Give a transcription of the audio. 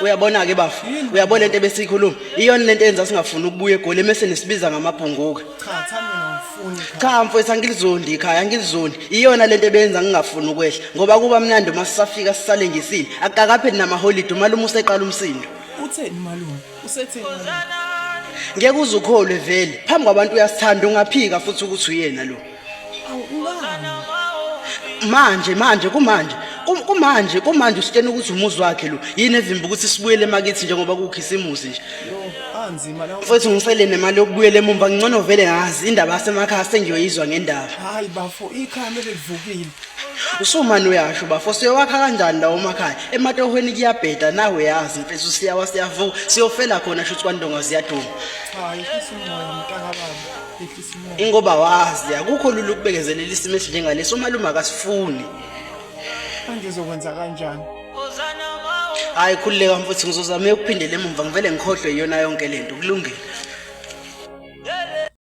Uyabona-ke bafo, uyabona lento ebesiyikhuluma, iyona lento eyenza singafuni ukubuya eGoli emese nisibiza ngamabhunguka. Cha, thami mina ngifuni ikhaya. Cha mfowethu, angilizondi ikhaya, angilizondi. Iyona lento ebenza ngingafuni ukwehla ngoba kuba mnandi uma sisafika sisalengisile. Akukakapheli namaholide, umalume useqala umsindo. Utheni malume? Usetheni malume? Ngeke uze ukholwe vele, phambi kwabantu uyasithanda, ungaphika futhi ukuthi uyena lo. Awu ngani? Manje manje kumanje kumanje kumanje usitshena ukuthi umuzi wakhe lo, yini evimba ukuthi sibuyele emakithi njengoba kukhisimusi nje? Yo, anzima lawo. Mfowethu, ngisele nemali yokubuyela emumva, ngcono vele ngazi indaba yasemakhaya sengiyoyizwa ngendaba. Hayi bafo, ikhaya kumele livukile. Usumane uyasho bafo, siyowakha kanjani lawo makhaya? Ematohweni kuyabheda, nawe uyazi mfethu, siyawa siyavuka, siyofela khona shuthi kwandonga ziyaduma. Cha, yehlisa umoya mntakababa. Yehlisa umoya. Ingoba wazi akukho lula ukubekezelela isimo esinjengalesi, umalume akasifuni. Manje uzokwenza kanjani? Hayi khululeka mfowethu, ngizozama ukuphindela emumva ngivele ngikhohlwe iyona yonke lento. Kulungile.